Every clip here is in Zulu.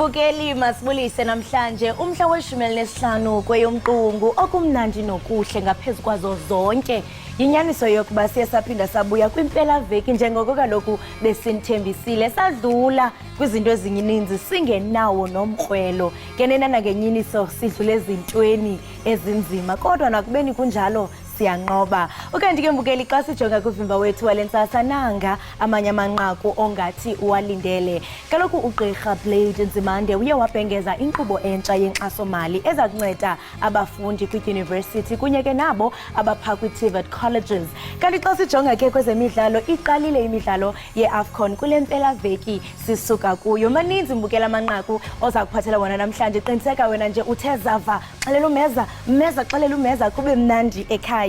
Mbukeli, masibulise namhlanje umhla we-15 kweyoMqungu. Okumnandi nokuhle ngaphezu kwazo zonke yinyaniso yokuba siye saphinda sabuya kwimpelaveki njengoko kaloku besinithembisile. Sadlula kwizinto ezininzi singenawo nomkrwelo, ngenena nangenyiniso sidlule ezintweni ezinzima, kodwa nakubeni kunjalo siyanqoba. Ukanti ke mbukeli, xa sijonga kuvimba wethu wale ntsasa, nanga amanye amanqaku ongathi uwalindele. Kaloku uGqirha Blade Nzimande uye wabhengeza inkqubo entsha yenkxasomali eza kunceda abafundi kwidyunivesithi kunye ke nabo abapha kwii-TVET colleges. Kanti xa sijonga ke kwezemidlalo, iqalile imidlalo ye-AFCON kule mpelaveki sisuka kuyo. Maninzi mbukela amanqaku oza kuphathela wona namhlanje. Qiniseka wena nje uthe zava, xelela umeza, meza xelela umeza, kube mnandi ekhaya.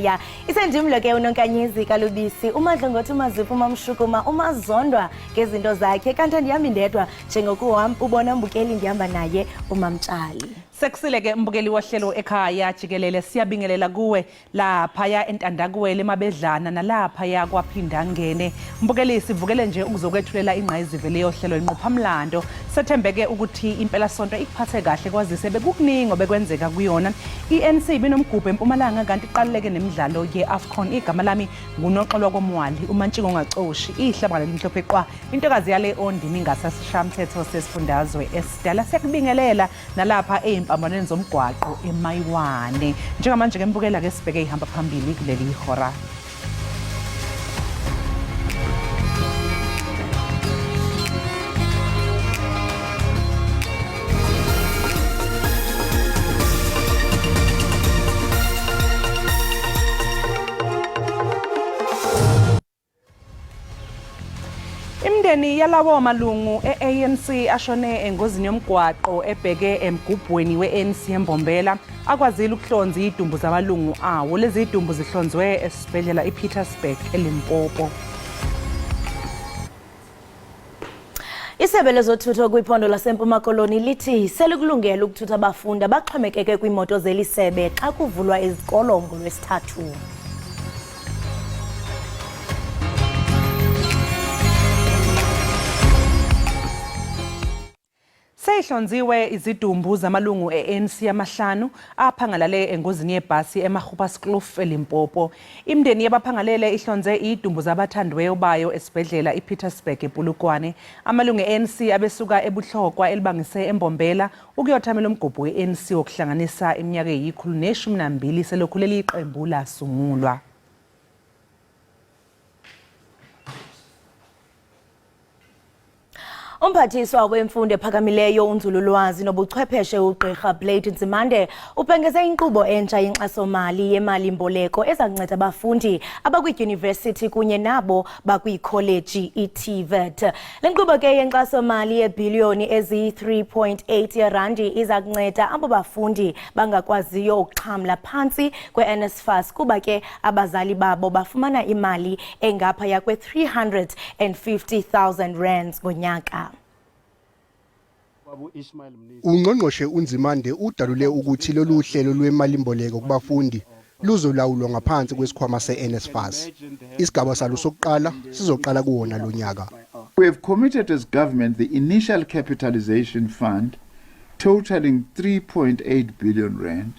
Isendimlo ke uNonkanyezi kaLubisi, uMadlongothi, uMaziphu, uMamshukuma, uMazondwa ngezinto zakhe. Kanti andihambi ndedwa, njengokuhamba ubona mbukeli, ndihamba naye uMamtshali. Sekusile ke mbukeli wohlelo ekhaya jikelele, siyabingelela kuwe laphaya eNtandakuwele, eMabedlana, nalaphaya kwaPhindangene. Mbukeli, sivukele nje ukuzokwethulela ingqayizivele yohlelo inqophamlando. Sethembeke ukuthi impelasonto ikuphathe kahle, kwazise bekukuningi obekwenzeka kuyona. I-ANC ibinomgubho eMpumalanga, kanti iqaluleke nemidlalo ye-AFCON. Igama lami nguNoxolo Komwali, uMantshingo ongacoshi, ihlabangane limhlophe qwa, intokazi yale ondini ngasesishamthetho sesifundazwe esidala. Siyakubingelela nalapha ey'mpambanweni zomgwaqo eMayiwane. Njengamanje ke mbukela ke sibheke ihamba phambili kuleli hora. Imindeni yalawo malungu e-ANC ashone engozini yomgwaqo ebheke emgubhweni we-ANC eMbombela akwazile ukuhlonza izidumbu zamalungu awo. Lezi zidumbu zihlonzwe esibhedlela iPietersburg eLimpopo. Isebe lezothutho kwiphondo laseMpuma Koloni lithi selikulungele ukuthutha abafundi abaxhomekeke kwiimoto zeli sebe xa kuvulwa izikolo ngoLwesithathu. Seyihlonziwe izidumbu zamalungu e-ANC amahlanu aphangalale engozini yebhasi eMagoebaskloof eLimpopo. Imindeni yabaphangalele ihlonze idumbu zabathandiweyo bayo esibhedlela iPietersburg ePolokwane. Amalungu e-ANC abesuka eBuhlokwa elibangise eMbombela ukuyothamela umgubho we-ANC wokuhlanganisa iminyaka eyi-112 selokhu leli qembu lasungulwa. Umphathiswa wemfundo ephakamileyo, unzululwazi nobuchwepheshe uGqirha Blade Nzimande ubhengeze inkqubo entsha yenkxasomali yemali-mboleko eza kunceda abafundi abakwiidyunivesithi kunye nabo bakwiikholeji iTVET. Le nkqubo ke yenkxasomali yeebhiliyoni eziyi-3.8 yerandi iza kunceda abo bafundi bangakwaziyo ukuxhamla phantsi kwe-NSFAS kuba ke abazali babo bafumana imali engaphaya kwe-350,000 rands ngonyaka. Ungqongqoshe uNzimande udalule ukuthi lolu hlelo lwemalimboleko kubafundi luzolawulwa ngaphansi kwesikhwama se-NSFAS. Isigaba salo sokuqala sizoqala kuwona lo nyaka. We have committed as government the initial capitalization fund totaling 3.8 billion rand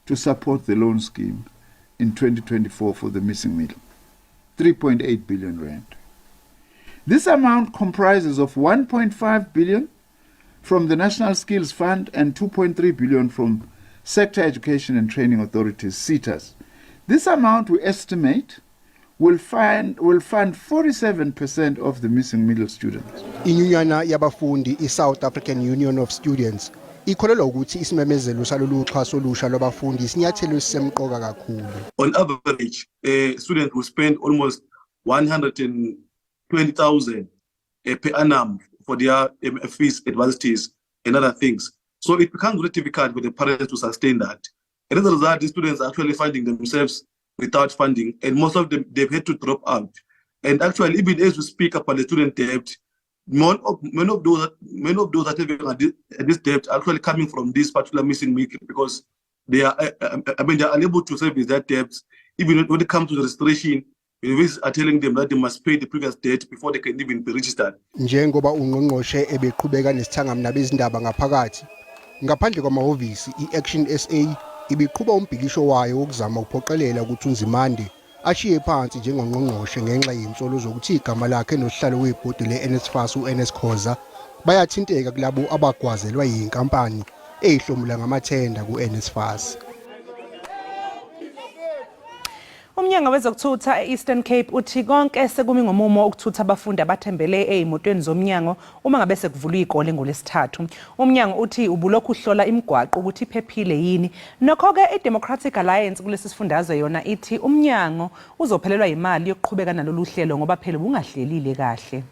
to support the loan scheme in 2024 for the missing middle. 3.8 billion rand. This amount comprises of 1.5 billion from the National Skills Fund and 2.3 billion from Sector Education and Training Authorities, SETAs. This amount we estimate will fund 47% of the missing middle students. Inyunyana yabafundi i-South African Union of Students ikholelwa ukuthi isimemezelo salolu xhaso olusha lwabafundi isinyathelo esisemqoka kakhulu. On average, a student will spend almost 120,000 per annum for their fees at varsities and other things. So it becomes very difficult for the parents to sustain that. And as a result, the students are actually finding themselves without funding, and most of them, they've had to drop out. And actually, even as we speak about the student debt, many of those that have this debt are actually coming from this particular missing middle, because they are, I mean, they are unable to service that debt. Even when it comes to the registration, Universities are telling them that they must pay the previous debt before they can even be registered. Njengoba ungqongqoshe ebeqhubeka nesithangami nabezindaba ngaphakathi, ngaphandle kwamahhovisi i-Action SA ibiqhuba umbhikisho wayo wokuzama ukuphoqelela ukuthi uNzimande ashiye phansi njengongqongqoshe ngenxa yezinsolo zokuthi igama lakhe nosihlalo webhodi le-NSFAS u-NS Khoza bayathinteka kulabo abagwazelwa yinkampani eyihlomula ngamathenda ku-NSFAS. Umnyango wezokuthutha e-Eastern Cape uthi konke sekumi ngomumo ukuthutha abafundi abathembele ezimotweni zomnyango uma ngabe sekuvulwa izikole ngoLwesithathu. Umnyango uthi ubulokhu uhlola imigwaqo ukuthi iphephile yini. Nokho-ke i-Democratic Alliance kulesi sifundazwe yona ithi umnyango uzophelelwa yimali yokuqhubeka nalolu hlelo ngoba phela ubungahlelile kahle.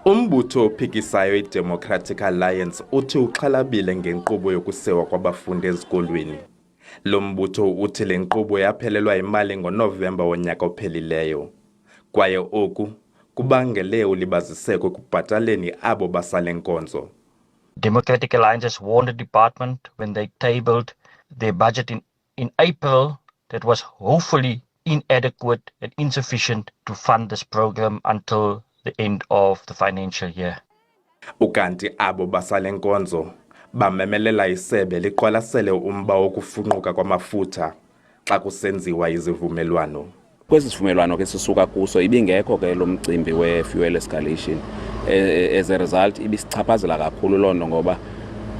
Umbutho ophikisayo iDemocratic Alliance uthi uxhalabile ngenkqubo yokusewa kwabafundi ezikolweni. Lo mbutho uthi le nkqubo yaphelelwa imali ngoNovemba wonyaka ophelileyo. Kwaye oku kubangele ulibaziseko ekubhataleni abo basale nkonzo. Democratic Alliance has warned the department when they tabled their budget in April that was hopefully inadequate and insufficient to fund this program until the end of the financial year. Ukanti abo basale nkonzo bamemelela isebe liqwalasele umba wokufunquka kwamafutha xa kusenziwa izivumelwano. Kwesi sivumelwano ke sisuka kuso ibingekho ke lo mcimbi we-fuel escalation. As a result ibisichaphazela kakhulu loo nto ngoba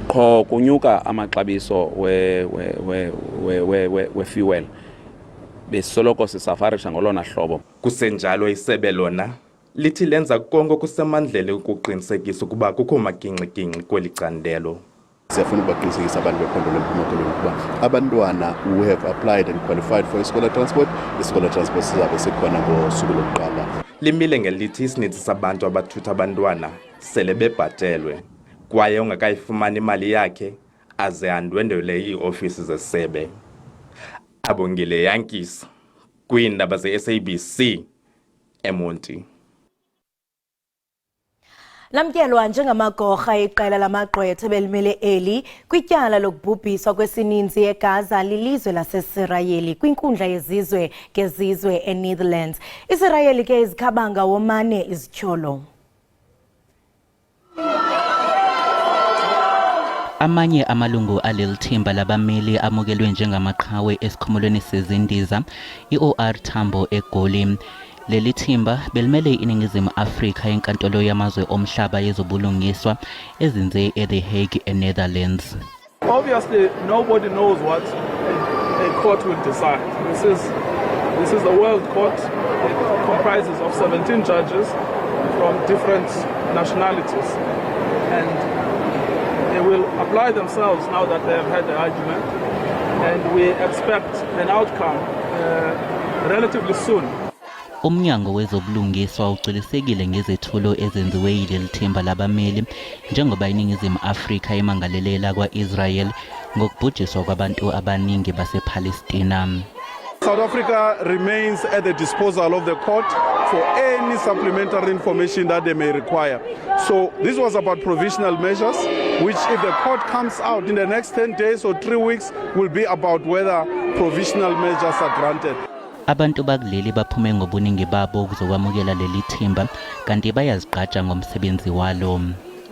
qho kunyuka amaxabiso we-fuel besisoloko sisafarisha ngolona hlobo. Kusenjalo isebe lona lithi lenza konke okusemandleni ukuqinisekisa ukuba kukho magingxigingxi kweli candelo. Siyafuna ukubaqinisekisa abantu bephondo lweMpuma Koloni ukuba abantwana who have applied and qualified for i-scholar transport, i-scholar transport sizabe sikhona ngosuku lokuqala. Limile ngelithi isininzi sabantu abathutha abantwana sele bebhatelwe kwaye ongakayifumani imali yakhe aze andwendwele iiofisi zesebe. Abongile Yankees kwiindaba ze-SABC eMonti. Lamkelwa njengamagorha iqela lamagqwetha ebelimele eli kwityala lokubhubhiswa kwesininzi eGaza lilizwe laseSirayeli kwinkundla yezizwe ngezizwe eNetherlands. ISirayeli ke izikhaba ngawomane izityholo. Amanye amalungu aleli thimba labameli amukelwe njengamaqhawe esikhumulweni sezindiza i-OR Tambo eGoli. Leli thimba belimele iNingizimu Afrika eNkantolo Yamazwe Omhlaba Yezobulungiswa ezinze e-The Hague eNetherlands. Obviously, nobody knows what a court will decide. This is the World Court. It comprises of 17 judges from different nationalities. And they will apply themselves now that they have had the argument. And we expect an outcome relatively soon. Umnyango wezobulungiswa ugculisekile ngezethulo ezenziwe yileli thimba labameli njengoba iNingizimu Afrika imangalelela kwa-Israel ngokubhujiswa kwabantu abaningi basePalestina. South Africa remains at the disposal of the court for any supplementary information that they may require. So this was about provisional measures, which if the court comes out in the next 10 days or 3 weeks, will be about whether provisional measures are granted. Abantu bakuleli baphume ngobuningi babo ukuzokwamukela leli thimba kanti bayazigqaja ngomsebenzi walo.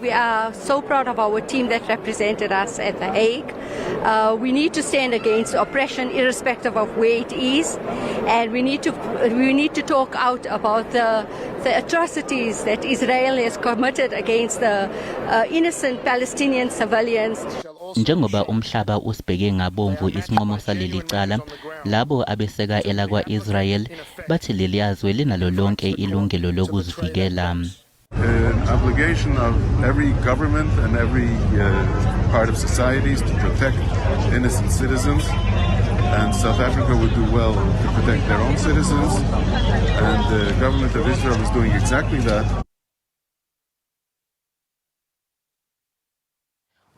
We are so proud of our team that represented us at The Hague. We need to stand against oppression, irrespective of where it is, and we need to talk out about the atrocities that Israel has committed against the innocent Palestinian civilians. Njengoba umhlaba usibheke ngabomvu isinqumo saleli cala, labo abeseka elakwa-Israel bathi leliyazwe linalo lonke ilungelo lokuzivikela. An obligation of every government and every part of society is to protect innocent citizens. And South Africa would do well to protect their own citizens. And the government of Israel is doing exactly that.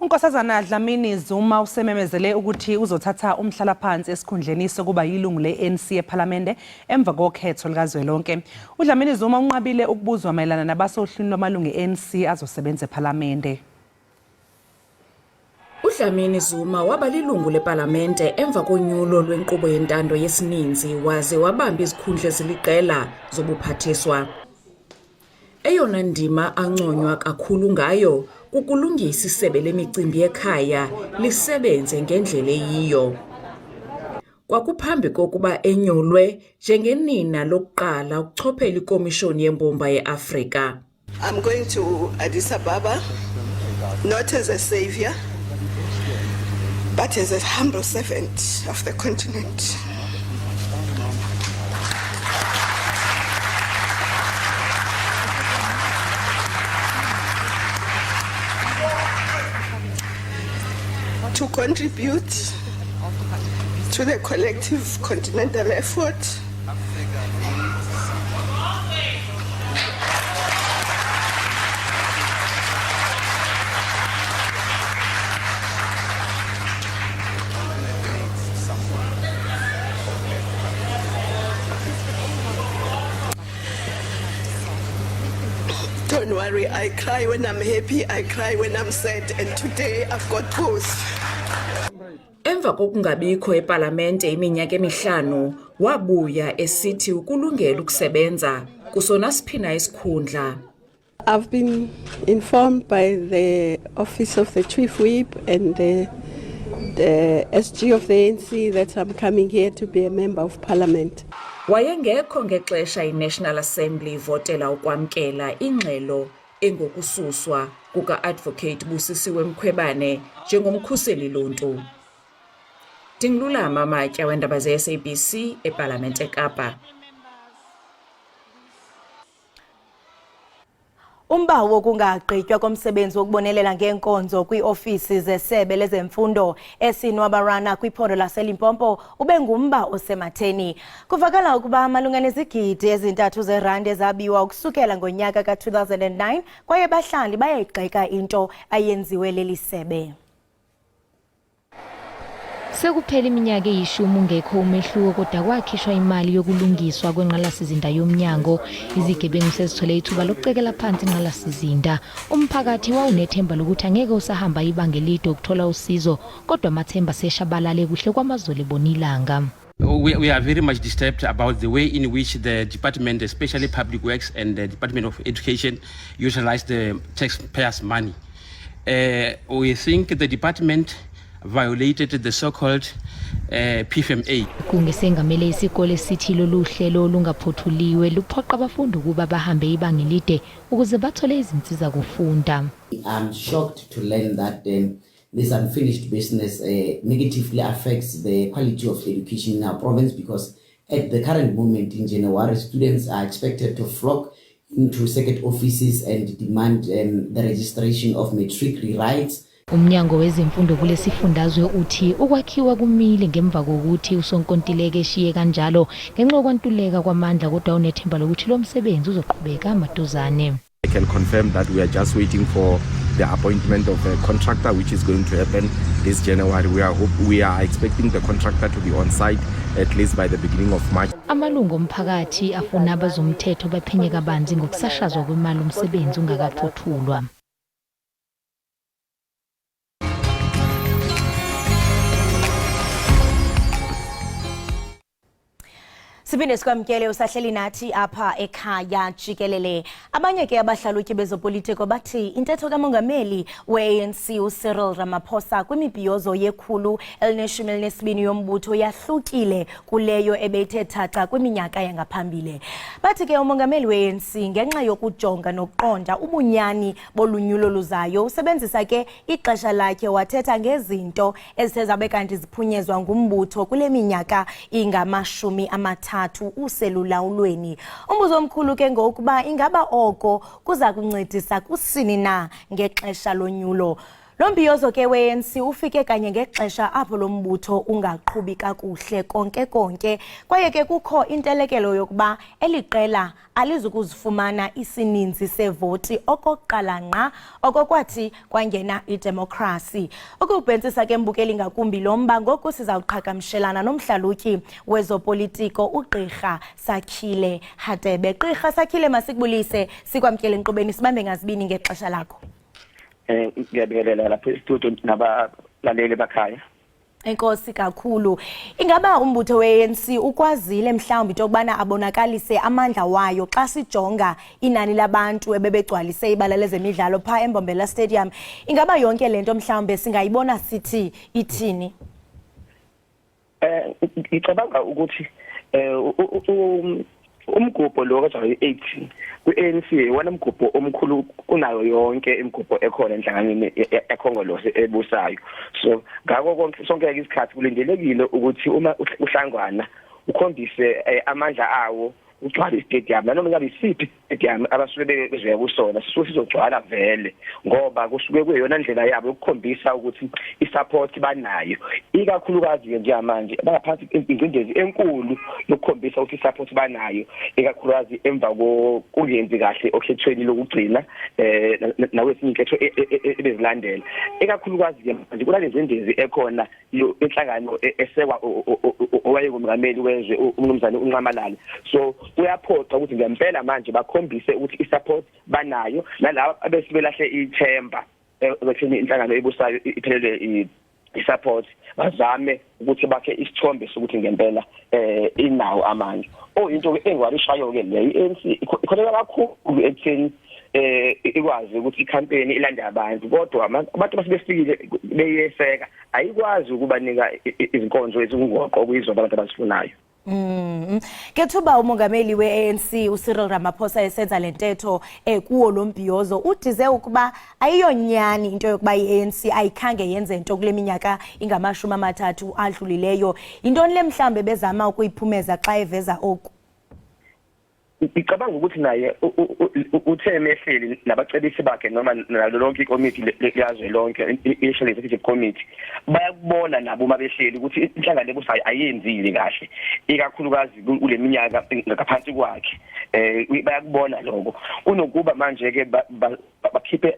UNkosazana Dlamini Zuma usememezele ukuthi uzothatha umhlalaphansi esikhundleni sokuba yilungu le-ANC ePhalamende emva kokhetho likazwelonke. UDlamini Zuma unqabile ukubuzwa mayelana nabasohlwini lwamalungu e-ANC azosebenza ePhalamende. UDlamini Zuma waba lilungu lepalamente emva konyulo lwenkqubo yentando yesininzi waze wabamba izikhundla eziliqela zobuphathiswa. Eyona ndima anconywa kakhulu ngayo kukulungisa isebe lemicimbi yekhaya lisebenze ngendlela eyiyo. Kwakuphambi kokuba enyulwe njengenina lokuqala ukuchophela iKomishoni yeMbumba ye-Afrika. I'm going to Addis Ababa, not as a savior, but as a humble servant of the continent. To contribute to the collective continental effort Don't worry, I cry when I'm happy, I cry when I'm sad, and today I've got both. Emva kokungabikho epalamente iminyaka emihlanu, wabuya esithi ukulungela ukusebenza kuso nasiphina isikhundla. I've been informed by the office of the chief whip and the SG of the ANC that I'm coming here to be a member of parliament. Wayengekho ngexesha iNational Assembly ivotela ukwamkela ingxelo engokususwa kuka-Advocate Busisiwe Mkhwebane njengomkhuseli loluntu. Ndingululama Matya weendaba ze-SABC ePalamente eKapa. Umba wokungagqitywa komsebenzi wokubonelela ngeenkonzo kwiiofisi zesebe lezemfundo eSenwabarana kwiphondo laseLimpopo ube ngumba osematheni. Kuvakala ukuba malunga nezigidi ezi-3 zerandi ezabiwa ukusukela ngonyaka ka-2009 kwaye bahlali bayayigxeka into ayenziwe leli sebe. Sekuphela iminyaka eyishumi ungekho umehluko kodwa kwakhishwa imali yokulungiswa kwenqalasizinda yomnyango. Izigebengu sezithole ithuba lokucekela phansi inqalasizinda. Umphakathi wawunethemba lokuthi angeke usahamba ibanga elide ukuthola usizo, kodwa amathemba seshabalale kuhle kwamazolo ebonilanga. We are very much disturbed about the way in which the department, especially Public Works and the Department of Education, utilize the taxpayers' money. We think the department violated the so-called PFMA. Kungesengamele isikole sithi lolu hlelo olungaphothuliwe luphoqa abafundi ukuba bahambe ibanga elide ukuze bathole izinsiza kufunda. I'm shocked to learn that this unfinished business negatively affects the quality of education in our province, because at the current moment in January, students are expected to flock into circuit offices and demand the registration of matric rewrites. Umnyango wezemfundo kulesifundazwe uthi ukwakhiwa kumile ngemva kokuthi usonkontileka eshiye kanjalo ngenxa yokwantuleka kwamandla, kodwa unethemba lokuthi lo msebenzi uzoqhubeka maduzane. I can confirm that we are just waiting for the appointment of a contractor, which is going to happen this January. We are expecting the contractor to be on site at least by the beginning of March. Amalungu omphakathi afuna abezomthetho baphenye kabanzi ngokusashazwa kwemali umsebenzi ungakaphothulwa. Siphinde sikwamkele usahleli nathi apha ekhaya jikelele. Abanye ke abahlalutyi bezopolitiko bathi intetho kamongameli we-ANC uCyril Ramaphosa kwimibhiyozo ye-112 yombutho yahlukile kuleyo ebeyithe thaca kwiminyaka yangaphambili. Bathi ke umongameli we-ANC, ngenxa yokujonga nokuqonda ubunyani bolunyulo luzayo, usebenzisa ke ixesha lakhe wathetha ngezinto ezithe zabe kanti ziphunyezwa ngumbutho kule minyaka ingama-30 uselulawulweni. Umbuzo omkhulu ke ngokuba ingaba oko kuza kuncedisa kusini na ngexesha lonyulo. Lo mbhiyozo ke we-ANC ufike kanye ngexesha apho lo mbutho ungaqhubi kakuhle konke konke, kwaye ke kukho intelekelo yokuba eli qela alizukuzifumana isininzi sevoti okokuqala ngqa okokwathi kwangena idemokhrasi. Ukuwubhentsisa ke, mbukeli, ngakumbi lo mba, ngoku sizawuqhagamshelana nomhlalutyi wezopolitiko uGqirha Sakhile Hadebe. Gqirha Sakhile, masikubulise, sikwamkele enkqubeni, sibambe ngazibini ngexesha lakho. Ngiyabingelela lapha e-studio naba Nabalaleli bakhaya. Enkosi kakhulu. Ingaba umbutho we-ANC ukwazile mhlawumbi into yokubana abonakalise amandla wayo xa sijonga inani labantu ebebegcwalise ibala lezemidlalo phaa eMbombela Stadium? Ingaba yonke le nto mhlawumbe singayibona sithi ithini? Ngicabanga ukuthi umgubho lo kaJanuwari 8 kwi-ANC iwona mgubho omkhulu kunayo yonke imigubho ekhona enhlanganweni yaKhongolose ebusayo. So ngakho konke sonke isikhathi kulindelekile ukuthi uma uhlangwana ukhombise amandla awo, ugcwale istadium, nanoma ngabe isiphi istadium abasuke bezoya kusona sisuke sizogcwala vele, ngoba kusuke kuyiyona ndlela yabo yokukhombisa ukuthi isupport banayo, ikakhulukazi-ke njengamanje bangaphansi ingcindezi enkulu yokukhombisa ukuthi isupport banayo, ikakhulukazi emva kokungenzi kahle okhethweni lokugcina nakwesinye inketho ebezilandela. Ikakhulukazi-ke manje kunale ngcindezi ekhona inhlangano esekwa owayengumengameli wezwe umnumzane uNxamalala. So kuyaphoqa ukuthi ngempela manje bakhombise ukuthi i-support banayo, nalabo abesibelahle ithemba ekutheni inhlangano ebusayo iphelele i-support, bazame ukuthi bakhe isithombe sokuthi ngempela inawo amandla. Oyinto ke engiwarishayo ke le, i-ANC ikholelwa kakhulu ekutheni ikwazi ukuthi icampaign ilande abantu, kodwa abantu basebefikile beyeseka, ayikwazi ukubanika izinkonzo ezingoqo okuyizona abantu abazifunayo. Kethuba umongameli we-ANC uCyril Ramaphosa esenza le ntetho kuwo lo mbhiyozo, udize ukuba ayiyonyani into yokuba i-ANC ayikhange yenze nto kule minyaka ingama-30 adlulileyo. Yintoni le mhlawumbe bezama ukuyiphumeza xa eveza oku? Ngicabanga ukuthi naye uthe mehleli nabacebisi bakhe noma nalo lonke ikomiti liyazwe lonke, i-National Executive Committee, bayakubona nabo uma behleli ukuthi inhlangano ebusayo ayenzile kahle, ikakhulukazi kule minyaka ngaphansi kwakhe. Bayakubona lokho, kunokuba manje ke bakhiphe,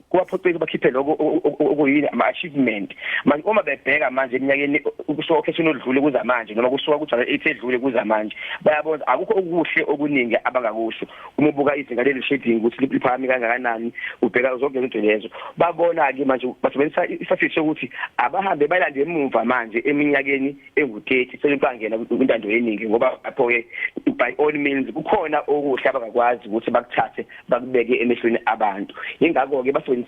kubaphoqile bakhiphe lokho okuyini ama-achievement. Manje uma bebheka manje eminyakeni kusuka okhethweni oludlule kuza manje, noma kusuka ku-January 8 edlule kuza manje, bayabona akukho okuhle okuningi abangakusho. Uma ubuka izinga leli shedding ukuthi liphakame kangakanani, ubheka zonke izinto lezo, babona-ke manje basebenzisa isafisi sokuthi abahambe bayilande emuva manje eminyakeni engu-30 sebebangena kwintando yeningi, ngoba lapho-ke by all means kukhona okuhle abangakwazi ukuthi bakuthathe bakubeke emehlweni abantu. Yingakho-ke basebenzise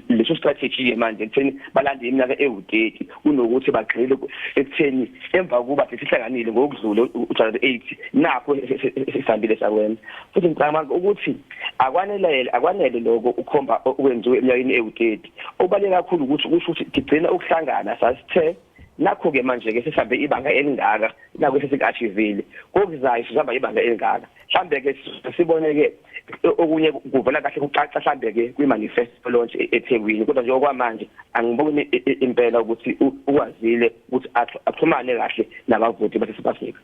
leso strategy manje ekutheni balande iminyaka ewu-30 kunokuthi bagxile ekutheni emva kokuba sesihlanganile ngokudlule uJanuwari 8 nakho sisihambile sakwenza. Futhi ngicabanga ukuthi akwanele akwanele lokho ukhomba okwenziwe eminyakeni ewu-30. Okubaluleke kakhulu ukuthi kusho ukuthi sigcina ukuhlangana sasithe nakho-ke manje-ke sesihambe ibanga elingaka, nakho sesik-achievile, kokuzayo sizihamba ibanga elingaka. Mhlambe-ke sibone-ke okunye kuvela kahle kucaca mhlambe-ke kwi-manifesto launch eThekwini, kodwa nje okwamanje angiboni impela ukuthi ukwazile ukuthi axhumane kahle nabavoti base-South Africa.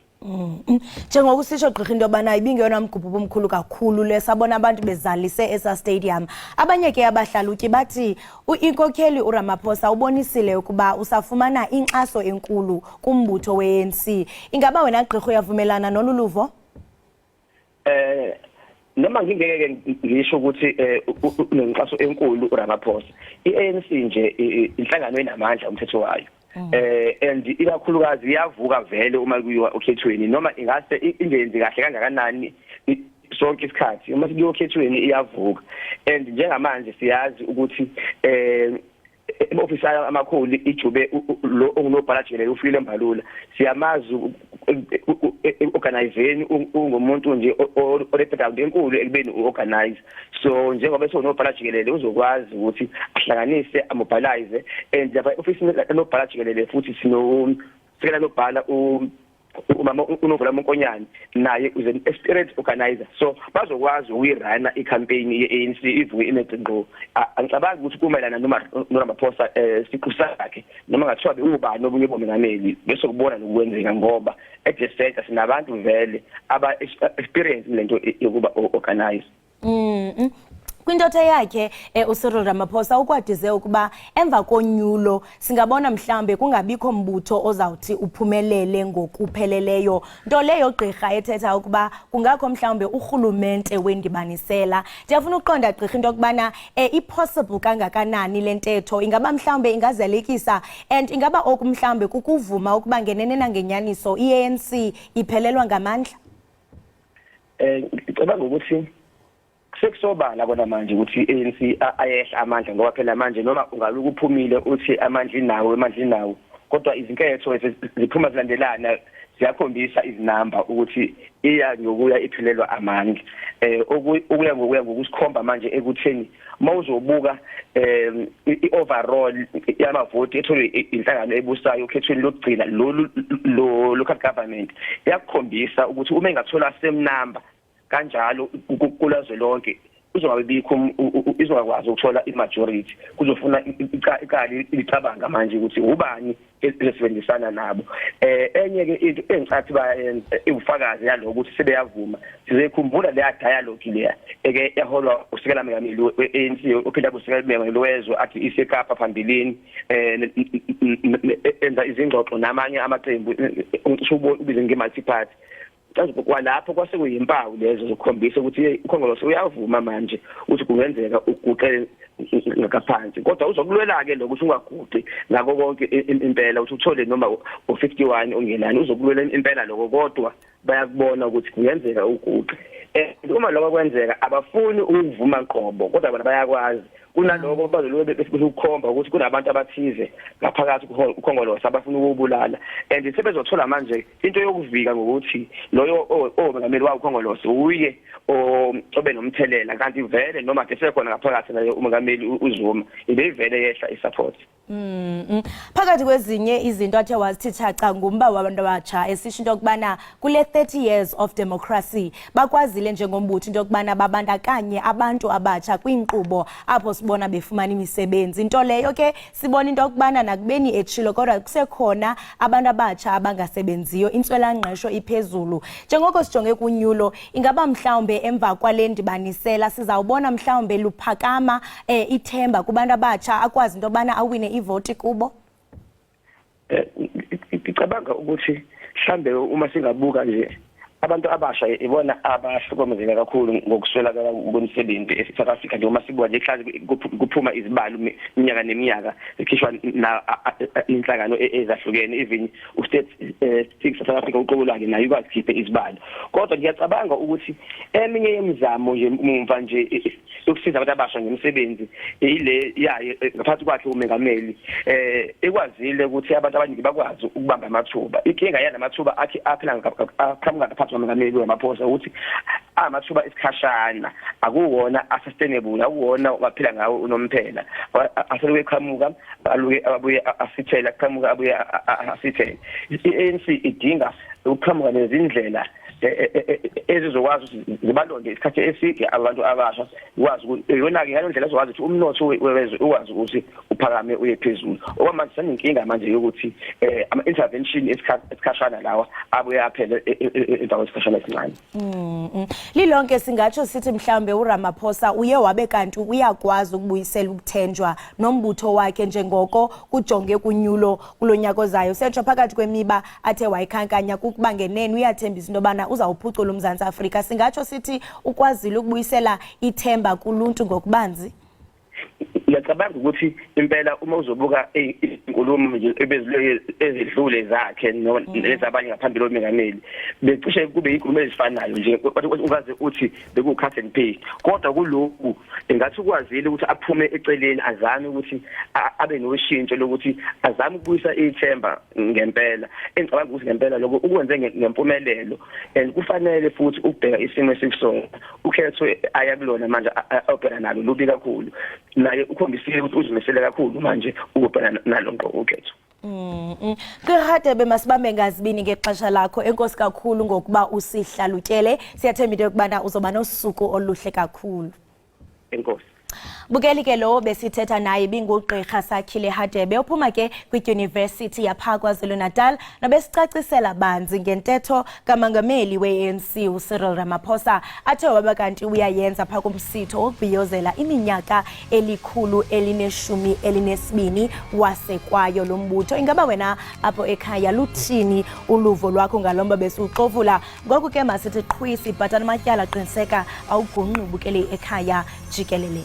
Njengokusisho gqirha into yobana ibingeyona mgubho omkhulu kakhulu le, sabona abantu bezalise esa stadium. Abanye ke abahlalutyi bathi inkokheli uRamaphosa ubonisile ukuba usafumana inkxaso enkulu kumbutho we-ANC. Ingaba wena gqirha uyavumelana nolu luvo? Noma ngingeke ngisho ukuthi unenxaso enkulu uRamaphosa, iANC nje inhlangano enamandla umthetho wayo, and ikakhulukazi iyavuka vele uma kuyiwa okhethweni, noma ingase ingenzi kahle kangakanani sonke isikhathi, uma sikuyiwa okhethweni iyavuka. And njengamanje siyazi ukuthi ema-ofisi ayo amakhulu ijube lo ongunobhala jikelele uFikile Mbalula, siyamazi organizeni, ungumuntu nje one-background enkulu ekubeni u-organize. So njengoba esewunobhala jikelele uzokwazi ukuthi ahlanganise, amobilize. And lapha e-ofisini lanobhala jikelele futhi sino sekela nobhala umama uNovela Monkonyane, naye is an experienced organizer, so bazokwazi ukuyiruna i-campaign ye-ANC ivuke ime ngqo. Angicabangi ukuthi kumayelana noma noRamaphosa siqu sakhe, noma ngathiwa bewubani obunye bomengameli, bese kubona nokwenzeka, ngoba at the center sinabantu vele aba experience lento yokuba organize. Kwintetho yakhe uCyril Ramaphosa ukwadize ukuba emva konyulo singabona mhlawumbe kungabikho mbutho ozawuthi uphumelele ngokupheleleyo, nto leyo gqirha ethetha ukuba kungakho mhlawumbe urhulumente wendibanisela. Ndiyafuna ukuqonda gqirha into yokubana i-possible kangakanani le ntetho, ingaba mhlawumbe ingazalekisa and ingaba oku mhlawumbe kukuvuma ukuba ngenene nangenyaniso i-ANC iphelelwa ngamandla? Ngicabanga ukuthi sekusobala kona manje ukuthi i-ANC ayehla amandla, ngoba phela manje noma ungabe kuphumile uthi amandla inawo, amandla inawo, kodwa izinketho ziphuma zilandelana, ziyakhombisa izinamba ukuthi iya ngokuya iphelelwa amandla, okuya ngokuya ngokusikhomba manje ekutheni mawuzobuka i-overall yamavoti etholwe inhlangano ebusayo okhethweni lokugcina lolu lo local government, iyakukhombisa ukuthi uma engathola same number kanjalo kulazwe lonke, uzongabikho, izongakwazi ukuthola i-majority. Kuzofuna iqali licabanga manje ukuthi ubani ezisebenzisana nabo. Enye ke into engicathi bayenza iwufakazi yaloko ukuthi sebeyavuma, sizekhumbula leya dialogue leya eke yaholwa usekela mengameli we-ANC, ophinda kusekela mengameli wezwe, athi iseKapa phambilini, enza izingxoxo namanye amaqembu, ubize nge-multi party. Kwalapho kwase kuyimpawu lezo zokukhombisa ukuthi uKhongolose uyavuma manje ukuthi kungenzeka uguqe ngaphansi, kodwa uzokulwela-ke lokho ukuthi ungaguqi ngako konke impela, ukuthi uthole noma u-51 ongenani, uzokulwela impela lokho, kodwa bayakubona ukuthi kungenzeka uguqe. And uma lokho kwenzeka, abafuni ukuvuma qobo, kodwa bona bayakwazi. Kunaloko bazolobe bese ukukhomba ukuthi kunabantu abathize ngaphakathi kuKhongolose abafuna ukubulala, and sebezothola manje into yokuvika ngokuthi loyo omengameli wawo uKhongolose uye obe nomthelela, kanti vele noma kesekhona ngaphakathi naye umengameli uZuma ibeyivele yehla i-support. Phakathi kwezinye izinto athe wazithi chacha ngumba wabantu abatsha, esisho into yokubana kule 30 years of democracy bakwazile njengombutho into yokubana babandakanye abantu abatsha kwiinkqubo apho sibona befumana imisebenzi, nto leyo ke sibona into yokubana nakubeni etshilo kodwa kusekhona abantu abatsha abangasebenziyo, intswelangqesho iphezulu. Njengoko sijonge kunyulo, ingaba mhlawumbe emva kwale ndibanisela sizawubona mhlawumbe luphakama ithemba kubantu abatsha, akwazi into yobana awine ivoti kubo? Ngicabanga ukuthi mhlambe uma singabuka nje, abantu abasha ibona abahlukumezeka kakhulu ngokuswelakala kwemisebenzi e-South Africa, njengoba sibuka nje hlale kuphuma izibalo iminyaka neminyaka, zikhishwa na inhlangano ezahlukene, even u-Statistics South Africa uqobo lwakhe nayo ikwazi khiphe izibalo. Kodwa ngiyacabanga ukuthi eminye yemizamo nje mumva nje yokusiza abantu abasha ngemisebenzi ile yayo ngaphansi kwakhe umengameli, ikwazile ukuthi abantu abaningi bakwazi ukubamba amathuba. Inkinga yana amathuba athi aphila aqhamuka ngaphansi kwamengameli Ramaphosa ukuthi amathuba esikhashana, akuwona a-sustainable, akuwona waphila ngawo unomphela. Aseluke eqhamuka, aluke abuye asithele, aqhamuka abuye asithele. I-ANC idinga ukuqhamuka nezindlela ezizokwazi ukuthi zibalonde isikhathi eside abantu abasha, ukwazi ukuthi iyona-ke ngaleyo ndlela ezokwazi ukuthi umnotho wezwe ukwazi ukuthi uphakame uye phezulu. Okwamanje sanenkinga manje yokuthi ama-intervention esikhashana lawa abuye aphele endaweni esikhashana esincane. Lilonke singatsho sithi mhlawumbe uRamaphosa uye wabe kanti uyakwazi ukubuyisela ukuthenjwa nombutho wakhe njengoko kujonge kunyulo kulonyaka ozayo. Setsho phakathi kwemiba athe wayikhankanya kukuba ngenene uyathembisa into yobana uzawuphucula uMzantsi Afrika. Singatsho sithi ukwazile ukubuyisela ithemba kuluntu ngokubanzi? Ngiyacabanga ukuthi impela uma uzobuka inkulumo nje ebezilwe ezidlule zakhe nezabanye ngaphambili omengameli, becishe kube inkulumo ezifanayo nje, ungaze uthi beku cut and paste, kodwa kulokhu engathi ukwazile ukuthi aphume eceleni, azame ukuthi abe noshintsho lokuthi azame ukubuyisa ithemba ngempela. Engicabanga ukuthi ngempela lokho ukwenze ngempumelelo, and kufanele futhi ukubheka isimo esikusona, ukhetho aya kulona manje obhekana nalo lubi kakhulu, naye ukhombisile ukuthi uzimisele kakhulu manje ukubhekana nalo ngqo ukhetho. Gqirha masibambe ngazibini ngexesha lakho. Enkosi kakhulu ngokuba usihlalutyele. Siyathemba into yokubana uzoba nosuku oluhle kakhulu. Enkosi. Bukeli ke lo besithetha naye bingugqirha Sakhile Hadebe ophuma ke kwidyunivesithi yapha KwaZulu-Natal nobesicacisela banzi ngentetho kamongameli we-ANC uCyril Ramaphosa athe waba kanti uyayenza phaa kumsitho wokubhiyozela iminyaka 112 wasekwayo lo mbutho. Ingaba wena apho ekhaya luthini uluvo lwakho ngalo mba besiwuxovula? Ngoku ke masithi qhwisi bhatala amatyala, qiniseka awugungqi ubukele ekhaya jikelele.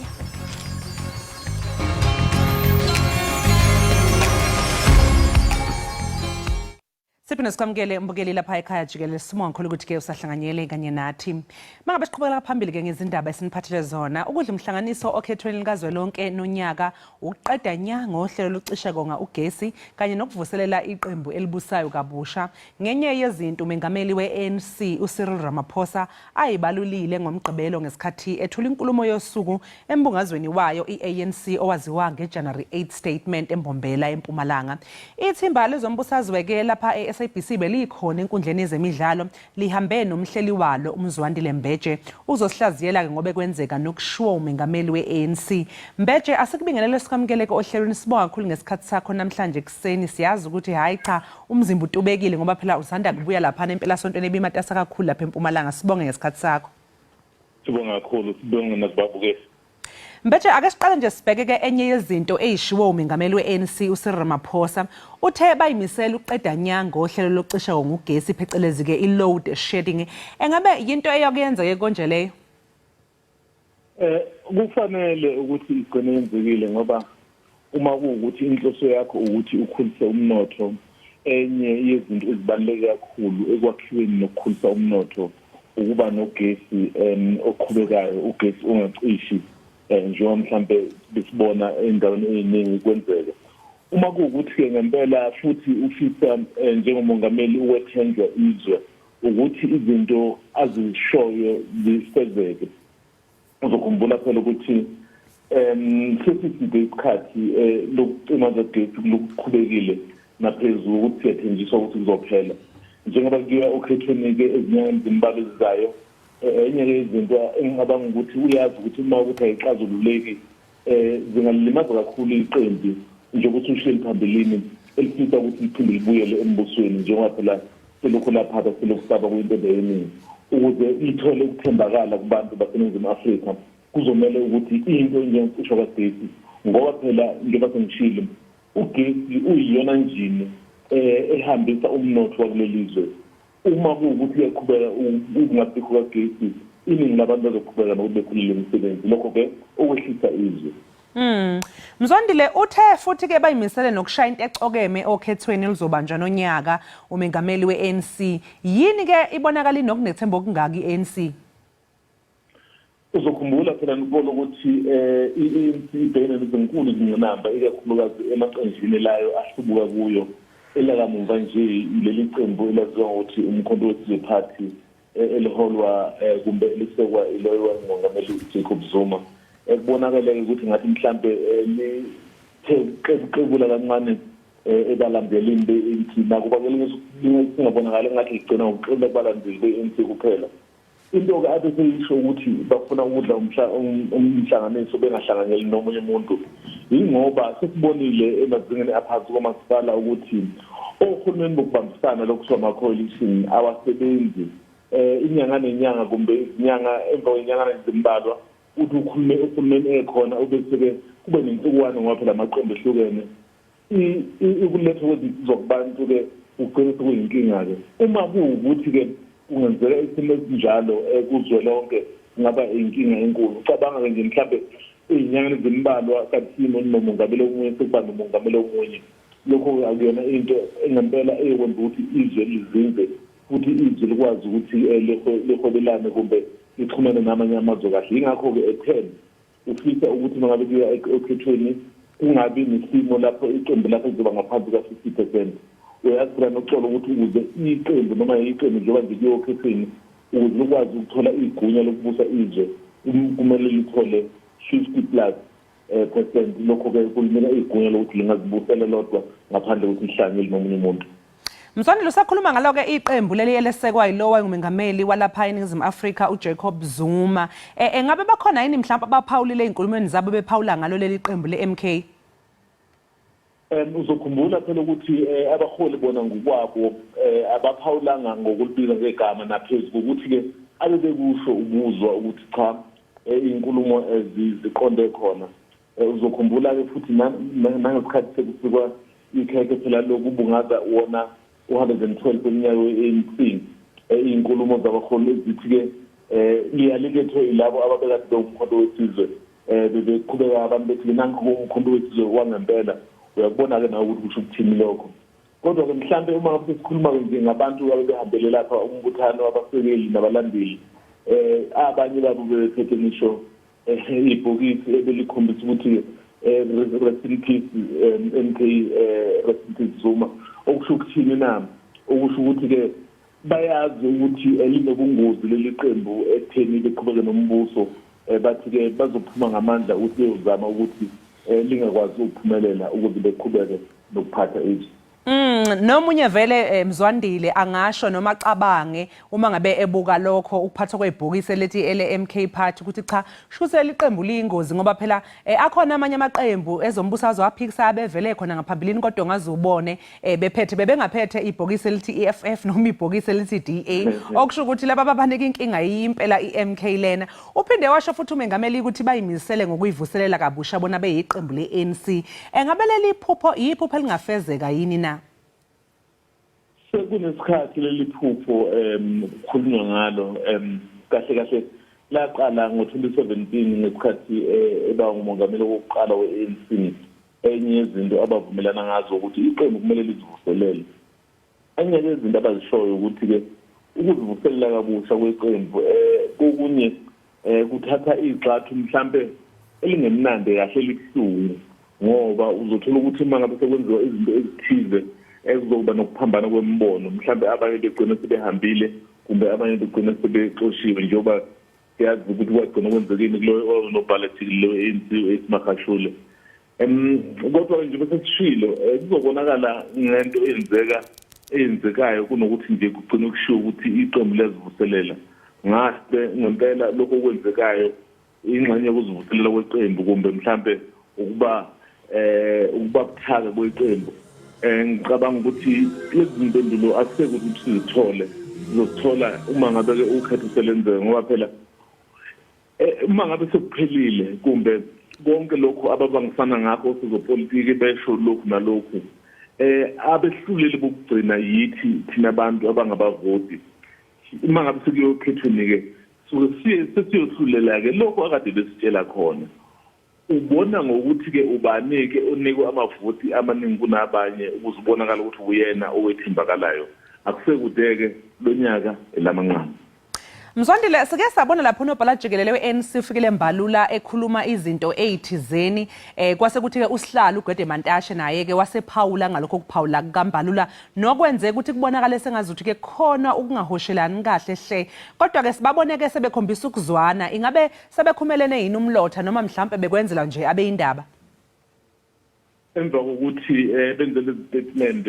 Siphinde sikwamukele umbukeli lapha ekhaya jikelele, sibonga kakhulu ukuthi ke usahlanganyele kanye nathi. Mangabe siqhubekela phambili ke ngezindaba esiniphathele zona, ukudla umhlanganiso okhethweni likazwelonke nonyaka, ukuqeda nya ngohlelo lokucishe konga ugesi kanye nokuvuselela iqembu elibusayo kabusha, ngenye yezinto umengameli we-ANC uCyril Ramaphosa ayibalulile ngoMgqibelo ngesikhathi ethula inkulumo yosuku embungazweni wayo i-ANC owaziwa nge-January 8 Statement eMbombela eMpumalanga. Ithimba lezombusazwe ke lapha e-SABC belikhona enkundleni yezemidlalo lihambe nomhleli walo uMzwandile Mbeje uzosihlaziyela ke ngobe kwenzeka nokushiwo umengameli we-ANC. Mbeje, asikubingelele sikwamukele ohlelweni, sibonga kakhulu ngesikhathi sakho namhlanje ekuseni. Siyazi ukuthi hayi cha, umzimba utubekile ngoba phela usanda kubuya laphana empelasontweni ebimatasa kakhulu lapha eMpumalanga. Sibonge ngesikhathi sakho. Sibonga kakhulu, sibonge nakubabukeli. Mbeje, ake siqale nje sibheke ke enye yezinto eyishiwo umengameli we-ANC uCyril Ramaphosa. Uthe bayimisela ukuqeda nya ngohlelo lokucisha ngogesi phecelezi ke i-load shedding. Engabe yinto eyokuyenzeka konje leyo? Kufanele ukuthi igcine yenzekile, ngoba uma kuwukuthi inhloso yakho ukuthi ukhulise umnotho, enye yezinto ezibaluleke kakhulu ekwakhiweni nokukhulisa umnotho ukuba nogesi oqhubekayo, ugesi ongacishi, njengoba mhlambe besibona endaweni eziningi kwenzeka. Uma kuwukuthi-ke ngempela futhi ufisa njengomongameli ukwethenjwa izwe ukuthi izinto azishoyo zifezeke, uzokhumbula phela ukuthi sesiside isikhathi lokucima kagesi lokuqhubekile naphezulu ukuthi siyathenjiswa ukuthi kuzophela. Njengoba kuyiwa okhethweni-ke ezinyangeni ezimbalwa ezizayo, enye-ke izinto engicabanga ukuthi uyazi ukuthi uma ukuthi ayixazululeki zingalilimaza kakhulu iqembu, njengokuthi ushiyeli phambilini elifisa ukuthi liphinde libuyele embusweni, njengoba phela selokhu laphatha selokhu saba kuyinto eningi. Ukuze lithole ukuthembakala kubantu baseNingizimu Afrika, kuzomele ukuthi into enjengokucishwa kagesi, ngoba phela njengoba sengishilo, ugesi uyiyona njini ehambisa umnotho wakuleli zwe. Uma kuwukuthi uyaqhubeka ukungabikho kagesi, iningi labantu bazoqhubeka nokuthi bekhulele imisebenzi, lokho-ke okwehlisa izwe. Mzwandile, uthe futhi ke bayimisele nokushaya into ecokeme okhethweni oluzobanjwa nonyaka umengameli we-ANC. Yini ke ibonakala inokunethemba okungaka i-ANC? Uzokhumbula phela nibona ukuthi i-ANC ibhekene nezinkulu izingqinamba, ikakhulukazi emaqenjini layo ahlubuka kuyo. Elakamuva nje leli qembu elaziwa ngokuthi uMkhonto weSizwe Party, eliholwa kumbe elisekwa iloyo wangumongameli Jacob Zuma, ekubonakele ukuthi ngathi mhlambe lithe qebuqebula kancane ebalandelini be-ANC, nakuba singabonakali ngathi ligcina ngokuqina kubalandeli be-ANC kuphela. Into-ke abe seyisho ukuthi bafuna ukudla umhlanganiso bengahlanganyeli nomunye umuntu, yingoba sesibonile emazingeni aphansi komasipala ukuthi ohulumeni bokubambisana lokuthiwa ama-coalition awasebenzi. Inyanga nenyanga kumbe izinyanga emva kwenyangana ezimbalwa uthi ukhulume uhulumeni ekhona, ubese-ke kube nenhlukwane ngoba phela amaqembu ehlukene. Ukulethwa kwezinsiza kubantu-ke kugcine sekuyinkinga-ke. Uma kuwukuthi-ke kungenzeka isimo esinjalo kuzwelonke, kungaba inkinga enkulu. Ucabanga-ke nje mhlambe ey'nyangeni ezimbalwa kanti simo nomongameli omunye sekuba nomongameli omunye, lokho akuyona into engempela eyokwenza ukuthi izwe lizinze futhi izwe likwazi ukuthi lihwebelane kumbe lixhumane namanye amazwe kahle. Yingakho-ke ethembe ufisa ukuthi uma ngabe kuya okhethweni kungabi nesimo lapho iqembu lakhe lizoba ngaphansi ka-50%. Uyazi phela noxolo ukuthi ukuze iqembu noma iqembu njengoba nje kuyiwa okhethweni, ukuze likwazi ukuthola igunya lokubusa izwe kumele lithole 50 plus percent. Lokho-ke kulinika igunya lokuthi lingazibusela lodwa ngaphandle kokuthi lihlanganyele nomunye umuntu. Mswandile, usakhuluma ngalo-ke iqembu leli elesekwa yilowa engumengameli walapha eNingizimu Afrika uJacob Zuma. Engabe bakhona yini mhlawumbe abaphawulile ey'nkulumweni zabo bephawula ngalo leli qembu le-MK? Uzokhumbula phela ukuthi abaholi bona ngokwabo abaphawulanga ngokulibiza ngegama, naphezu kokuthi-ke abebekusho ubuzwa ukuthi cha, inkulumo ziqonde khona. Uzokhumbula-ke futhi nangesikhathi sekufikwa ikhekhe phela lokubungaza wona u-112 weminyaka we-ANC, iy'nkulumo zabaholi ezithi-ke liyalikethwe yilabo ababekade bewumkhonto wesizwe, bebeqhubeka abantu bethi nanku umkhonto wesizwe wangempela. Uyakubona-ke nawe ukuthi kusho ukuthini lokho. Kodwa-ke mhlampe uma ngabe sesikhuluma-ke nje ngabantu abebehambele lapha umbuthano wabasekeli nabalandeli, abanye babo bebephethe ngisho ibhokisi ebelikhombisa ukuthi rest in peace MK, rest in peace Zuma. Okusho ukuthini na? Okusho ukuthi-ke bayazi ukuthi linobungozi leli qembu ekutheni liqhubeke nombuso. Bathi-ke bazophuma ngamandla ukuthi beyozama ukuthi lingakwazi ukuphumelela ukuze beqhubeke nokuphatha izwe. Nomunye vele, Mzwandile, angasho noma acabange uma ngabe ebuka lokho ukuphathwa kwebhokisi elithi ele MK Party ukuthi cha, shuthi leli qembu liyingozi, ngoba phela akhona amanye amaqembu ezombusazwe aphikisa abevele khona ngaphambilini, kodwa ngaze ubone bephethe bebengaphethe ibhokisi elithi EFF noma ibhokisi elithi DA, okusho ukuthi laba babanika inkinga impela iMK lena. Uphinde washo futhi umengameli ukuthi bayimisele ngokuyivuselela kabusha bona beyiqembu le-ANC. Engabe leli phupho yiphupho elingafezeka yini na? Sekunesikhathi leli phupho kukhulunywa ngalo. Kahle kahle laqala ngo-2017 ngesikhathi eba ngumongameli wokuqala we-ANC. Enye yezinto abavumelana ngazo ukuthi iqembu kumele lizivuselele. Enye yezinto abazishoyo ukuthi-ke ukuzivuselela kabusha kweqembu kokunye kuthatha igxathu mhlampe elingemnandi kahle, elibuhlungu, ngoba uzothola ukuthi uma ngabe sekwenziwa izinto ezithize ekuzokuba nokuphambana kwemibono, mhlampe abanye begcine sebehambile kumbe abanye begcine sebexoshiwe, njengoba siyazi ukuthi kwagcina kwenzekini kuloyo onobhala jikelele we-ANC u-Ace Magashule. Kodwa nje bese sishilo, kuzobonakala ngento eyenzekayo kunokuthi nje kugcine kushiwo ukuthi iqembu liyazivuselela. Ngase ngempela lokho okwenzekayo ingxenye yokuzivuselela kweqembu kumbe mhlambe ukuba buthaka kweqembu. Ngicabanga ukuthi lezi zimpendulo akusekuthi sizithole, sizozithola uma ngabe-ke ukhetho selenzeka, ngoba phela uma ngabe sekuphelile kumbe konke lokhu ababangisana ngakho sezopolitiki besho lokhu nalokhu, abehluleli bokugcina yithi thina abantu abangabavoti. Uma ngabe sekuyokhethweni-ke suke siye sesiyohlulela-ke lokhu akade besitshela khona. Ubona ngokuthi-ke ubani-ke onikwe amavoti amaningi kunabanye ukuze ubonakale ukuthi uyena owethembakalayo. Akusekude-ke, lo nyaka elamanqamu. Mzwandile, sike sabona lapho unobhala jikelele we-ANC uFikile Mbalula ekhuluma izinto ey'thizeni, kwase kuthi-ke usihlalo uGwede Mantashe naye-ke wasephawula ngalokho kuphawula kukaMbalula, nokwenze ukuthi kubonakale sengazuthi-ke khona ukungahoshelani kahle hle. Kodwa-ke sibabone-ke sebekhombisa ukuzwana. Ingabe sebekhumelene yini umlotha noma mhlampe bekwenzela nje abeyindaba? Emva kokuthi benze lezi statement,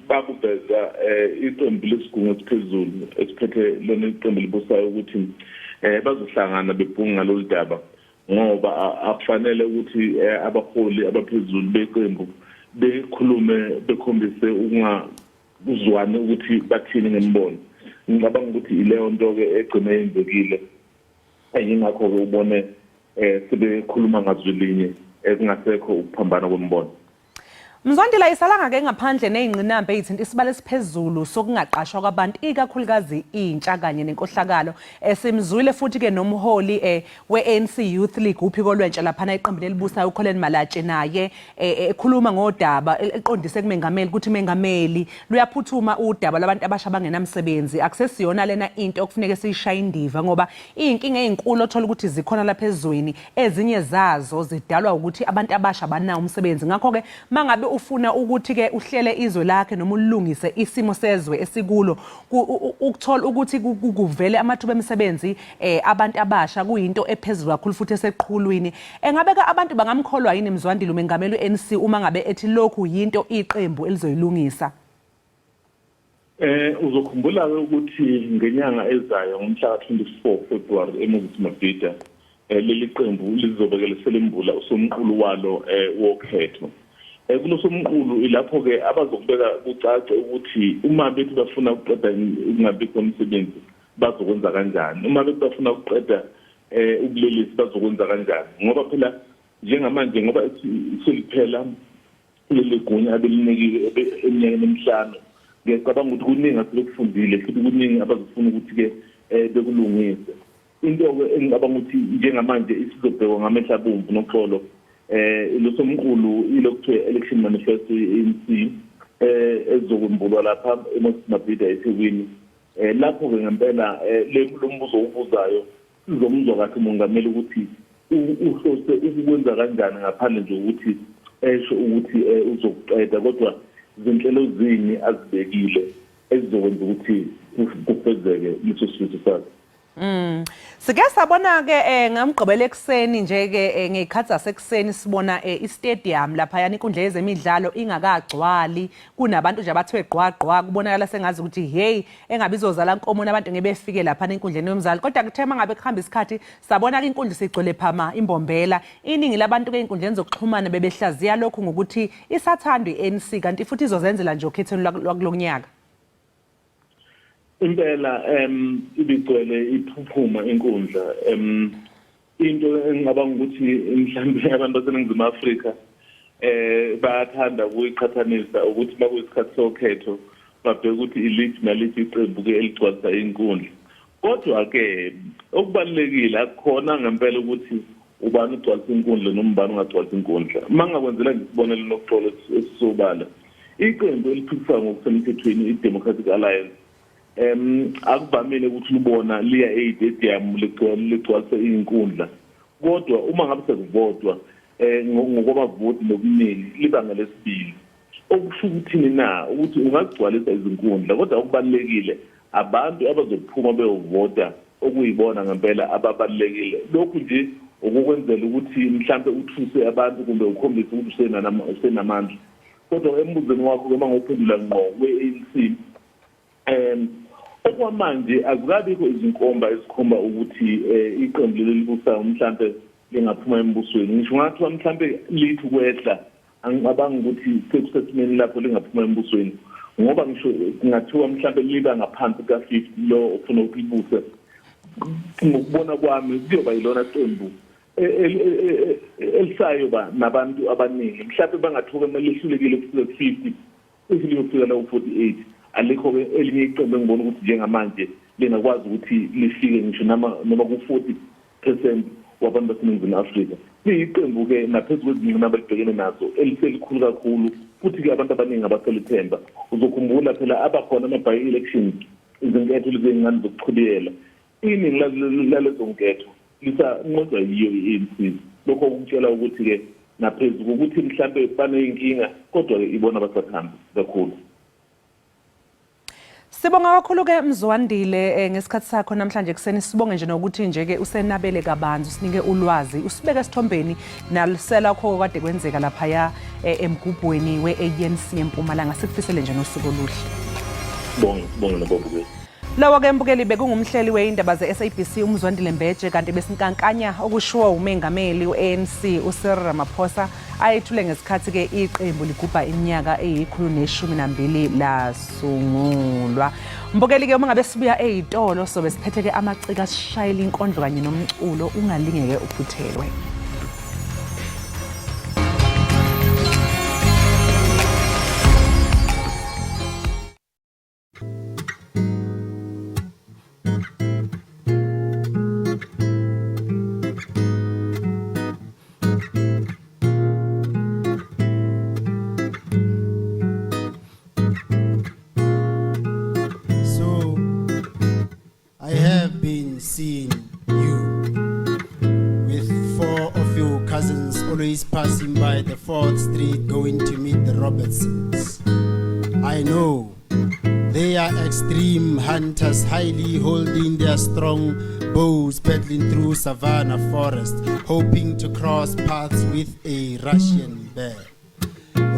bakuveza iqembu lesigungu esiphezulu esiphethe lona iqembu libusayo ukuthi bazohlangana bebhunga ngalolu daba, ngoba akufanele ukuthi abaholi abaphezulu beqembu bekhulume bekhombise ukungazwani ukuthi bathini ngemibono. Ngicabanga ukuthi ileyo nto-ke egcine yenzekile, yingakho-ke ubone sebekhuluma ngazwi linye, kungasekho ukuphambana kwemibono. Mzwandile, ayisalanga ke ngaphandle nezingqinamba ezithinta isibalo esiphezulu sokungaqashwa kwabantu, ikakhulukazi intsha, kanye nenkohlakalo. Simzwile futhi ke nomholi we-ANC Youth League, uphiko lwentsha laphana eqembini elibusayo, uCollen Malatji, naye ekhuluma ngodaba eqondise kumengameli ukuthi mengameli, luyaphuthuma udaba lwabantu abasha abangenamsebenzi. Akusesiyona lena into okufuneka siyishaye indiva, ngoba iy'nkinga ey'nkulu othola ukuthi zikhona lapha ezweni, ezinye zazo zidalwa ukuthi abantu abasha abanawo umsebenzi. Ngakho-ke mangabe ufuna ukuthi-ke uhlele izwe lakhe noma ulungise isimo sezwe esikulo, ukuthola ukuthi kuvele amathuba emisebenzi abantu abasha kuyinto ephezulu kakhulu futhi eseqhulwini. Engabe-ke abantu bangamkholwa yini, Mzwandile, umengameli we-ANC uma ngabe ethi lokhu yinto iqembu elizoyilungisa? Uzokhumbula ke ukuthi ngenyanga ezayo ngomhla ka-24 February eMoses Mabhida, leli qembu lizobekele selembula usomqulu walo wokhetho. Kulosomqulu ilapho ke abazokubeka kucace ukuthi uma bethi bafuna ukuqeda ukungabikho umsebenzi bazokwenza kanjani, uma bethi bafuna ukuqeda ubulelesi bazokwenza kanjani, ngoba phela njengamanje ngoba seliphela leli gunya abelinikiwe eminyakeni emihlanu, ngiyacabanga ukuthi kuningi asebekufundile futhi kuningi abazofuna ukuthi-ke bekulungise. Into-ke engicabanga ukuthi njengamanje isizobhekwa ngamehlo abomvu noxolo, losomqulu ilokuthiwe election manifesto ye-ANC ezokwembulwa lapha eMoses Mabhida eThekwini. Lapho-ke ngempela lo mbuzo owubuzayo sizomuzwa kahle umongameli ukuthi uhlose ukukwenza kanjani, ngaphandle nje ukuthi esho ukuthi uzokuqeda, kodwa zinhlelo zini azibekile ezizokwenza ukuthi kufezeke leso sifiso sakhe. Sike sabona ke ngamgqibelo ekuseni nje ke ngezikhathi zasekuseni sibona i-stadium lapha yani inkundla yezemidlalo ingakagcwali, kunabantu nje abathiwe gqwa gqwa, kubonakala sengazi ukuthi hey engabe izozala nkomo nabantu ngebefike lapha enkundleni yomzali, kodwa kuthe mangabe kuhamba isikhathi sabona ke inkundla sigcwele phama imbombela. Iningi labantu ke inkundleni zokuxhumana bebehlaziya lokhu ngokuthi isathandwa i-ANC kanti futhi izozenzela nje okhethweni lwakulonyaka. Impela ibigcwele iphuphuma inkundla. Into engicabanga ukuthi mhlawumbe abantu baseNingizimu Afrika bayathanda ukuyiqhathanisa ukuthi makuyisikhathi sokhetho babheke ukuthi iliphi naliphi iqembu ke eligcwalisa inkundla. Kodwa ke okubalulekile akukhona ngempela ukuthi ubani ugcwalisa inkundla noma ubani ungagcwalisa inkundla. Uma ngakwenzela nje isibonelo nokuxola esisobala, iqembu eliphikisayo ngokusemthethweni i-Democratic Alliance akuvamile ukuthi libona liya e-stadium ligcwalise izinkundla, kodwa uma ngabe sekuvotwa ngokwabavoti nobuningi libanga lesibili. Okusho ukuthini na? Ukuthi ungagcwalisa izinkundla, kodwa okubalulekile abantu abazophuma beyovota okuyibona ngempela ababalulekile. Lokhu nje ukukwenzela ukuthi mhlambe uthuse abantu kumbe ukhombise ukuthi usenamandla. Kodwa embuzweni wakho ke manguphendula ngqo we-ANC, okwamanje akukabikho izinkomba ezikhomba ukuthi iqembu leli libusayo mhlambe lingaphuma embusweni. Ngisho ngathiwa mhlambe lithi kwehla, angicabangi ukuthi sekusesimeni lapho lingaphuma embusweni, ngoba ngisho kungathiwa mhlambe liba ngaphansi ka-50 lo ofuna ukuthi libuse, ngokubona kwami kuyoba yilona qembu elisayoba nabantu abaningi. Mhlambe bangathuka uma lihlulekile kufika ku-50, cishe liyofika la ku-48. Alikho-ke elinye iqembu engibona ukuthi njengamanje lingakwazi ukuthi lifike ngisho noma ku-40% wabantu baseNingizimu Afrika. Liyiqembu-ke naphezu kwezingqinamba elibhekene nazo eliselikhulu kakhulu, futhi-ke abantu abaningi abaselithemba. Uzokhumbula phela abakhona ama-by-elections, izinketho lezi ey'ncane zokuchibiyela, iningi lalezo nketho lisanqotshwa yiyo i-ANC. Lokho kukutshela ukuthi-ke naphezu kokuthi mhlambe baney'nkinga, kodwa-ke ibona basathanda kakhulu. Sibonga kakhulu ke Mzwandile ngesikhathi sakho namhlanje ekuseni. Sibonge nje nokuthi nje ke usenabele kabanzi, usinike ulwazi, usibeke esithombeni nalisela kho kade kwenzeka laphaya emgubhweni we-ANC eMpumalanga. Sikufisele nje nosuku oluhle. Bonke, bonke nababukeli. Lawa ke mbukeli bekungumhleli weindaba ze-SABC uMzwandile Mbeje, kanti besinkankanya okushiwo umengameli we-ANC uCyril Ramaphosa ayethule ngesikhathi ke iqembu ligubha iminyaka eyi-112 lasungulwa. Mbukeli ke uma ngabe sibuya eyitolo sobe siphethe ke amaciko asishayela inkondlo kanye nomculo, ungalingeke uphuthelwe. So I have been seeing you with four of your cousins always passing by the 4th Street going to meet the Robertsons. I know they are extreme hunters, highly holding their strong bows, paddling through savannah forest, hoping to cross paths with a Russian bear.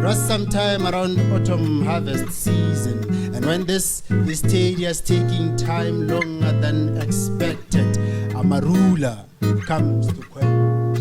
It was sometime around autumn harvest season, and when this is tedious, taking time longer than expected, Amarula comes to quench.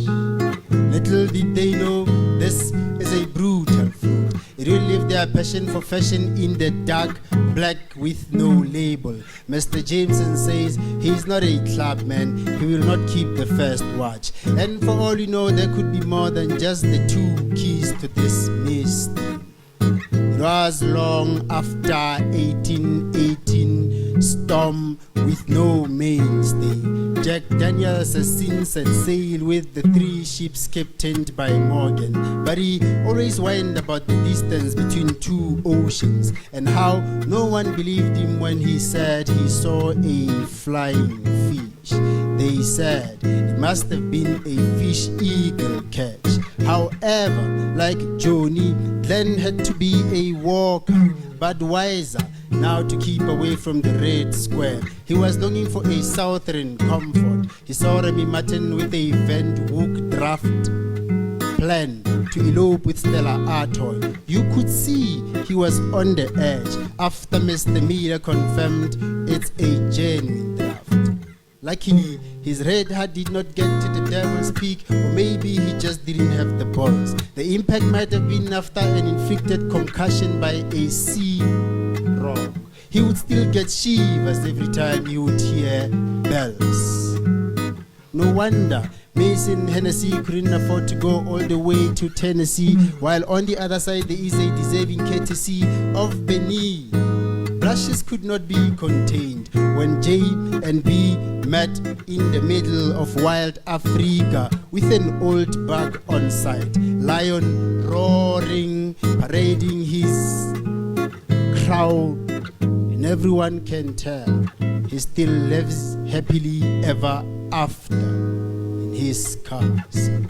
Little did they know this is a brutal fruit. It will leave their passion for fashion in the dark, black with no label. Mr. Jameson says he's not a club man. He will not keep the first watch. And for all you know, there could be more than just the two keys to this mystery. It was long after 1818 storm with no mainstay. Jack Daniels has since set sail with the three ships captained by Morgan. But he always whined about the distance between two oceans and how no one believed him when he said he saw a flying fish. They said it must have been a fish eagle catch. However, like Johnny, Glenn had to be a walker, but wiser now to keep away from the red square. He was longing for a southern comfort. He saw Remy Martin with a Van Hook draft plan to elope with Stella Artois. You could see he was on the edge after Mr. Miller confirmed it's a genuine draft. Luckily, his red hat did not get to the devil's peak, or maybe he just didn't have the balls. The impact might have been after an inflicted concussion by a sea rock. He would still get shivers every time he would hear bells. No wonder Mason Hennessy couldn't afford to go all the way to Tennessee, while on the other side there is a deserving courtesy of Benny. Blushes could not be contained when J and B met in the middle of wild Africa with an old buck on site, lion roaring, parading his crown, and everyone can tell he still lives happily ever after in his castle.